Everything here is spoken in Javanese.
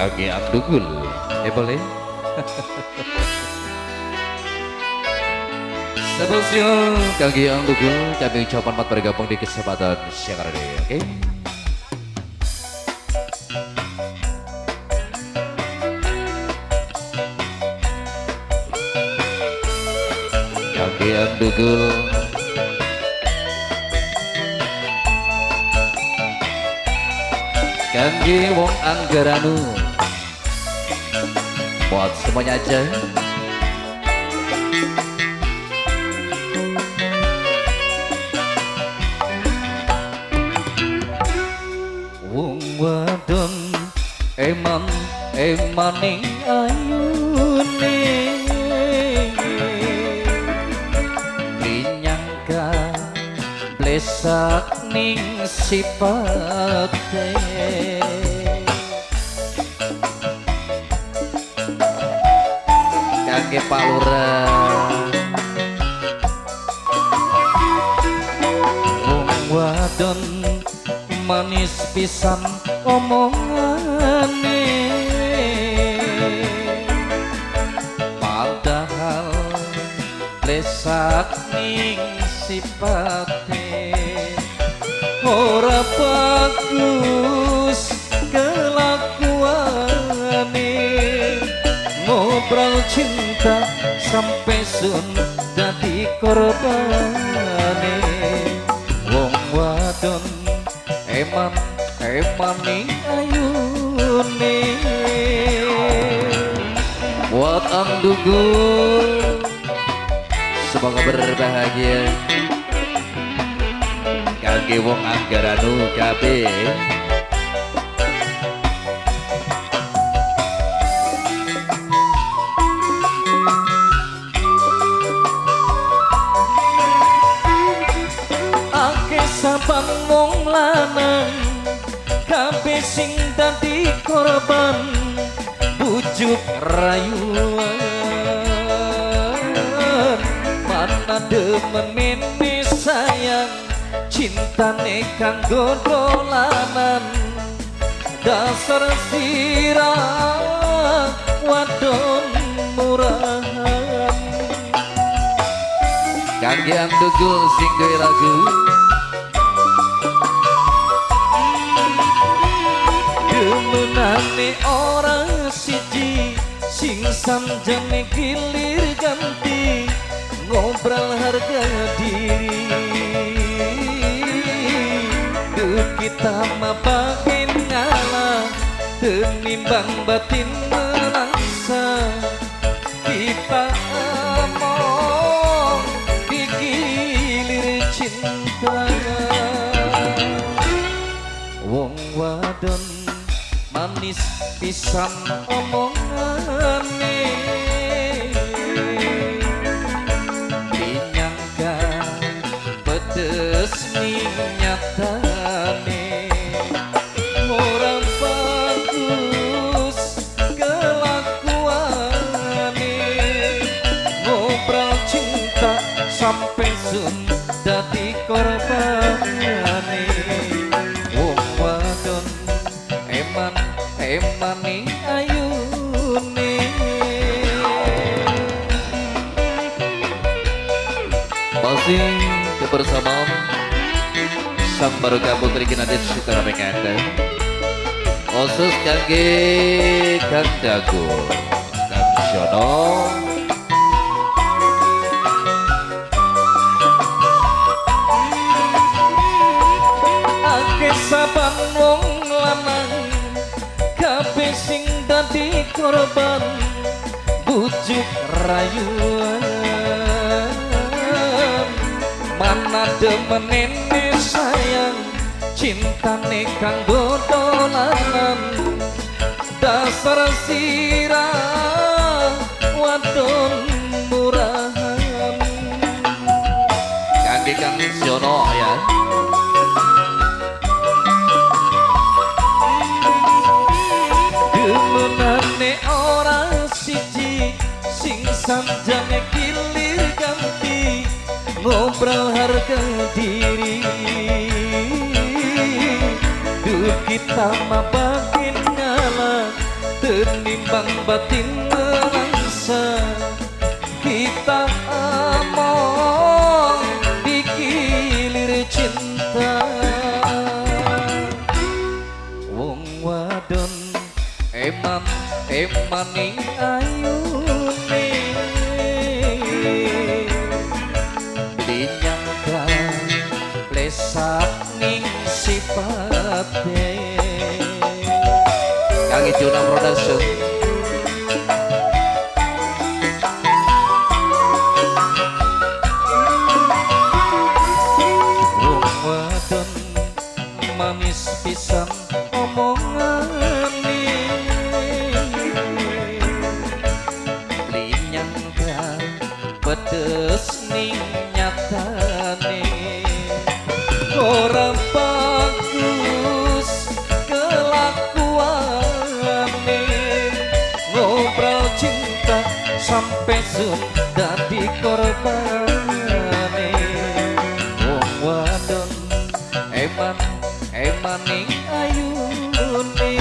Kangge Andugul. Boleh. Spesial kangge Andugul kami ucapkan selamat bergabung di kesempatan siang hari ini. Oke. Kangge Andugul. Kangge wong Anggaranu. Buat semuanya aja. Wong wadon eman emaning ayune, dinyangka blesak ning sipate. Kangge Pak Lurah. Wong wadon manis pisan omongane, padahal blesak ning sipate. Ora bagus kelakuane, ngobrol cinta sampai sun dadi korbane. Wong wadon eman emaning ayune. Buat Andugul semoga berbahagia. Kangge wong Anggaranu kabeh. Akeh saban wong lanang kabeh sing dadi korban bujuk rayuan. Mana demen mene sayang cintane kanggo dolanan. Dasar sirah wadon murahan. Kangge Andugul sing gawe lagu. Demenane ora siji sing sanjane gilir ganti ngobrol harga diri. Duh kita mah bagen ngalah tenimbang batin melangsa. Kita among digilir cinta. Wong wadon manis pisan omongane, dinyangka pedes ning nyatane. Ora bagus kelakuane, ngobrol cinta sampai sun dadi korbane. Wong wadon eman emaning ayune. Masih kebersamaan Sang Baroka Putri Kinanti Citra Menganda. Khusus kangge Kang Dago, Kang Shono. Akeh saban wong lanang kabeh sing dadi korban bujuk rayuan. Mana demenene sayang cintane kanggo dolanan. Dasar sirah wadon murahan. Kangge Kang Siono ya. Demenane ora siji sing sanjane gilir ganti ngobrol harga diri. Duh kita mah bagen ngalah Tenimbang batin nelangsa, kita among dikilir cinta. Wong wadon eman emaning ayune, beli nyangka plesak ning sipate. Kang Ijuna Production. Wong wadon manis pisan omongane, beli nyangka pedes ning nyatane. Ora bagus kelakuane, ngobrol cinta sampai sun dadi korbane. Wong wadon eman emaning ayune.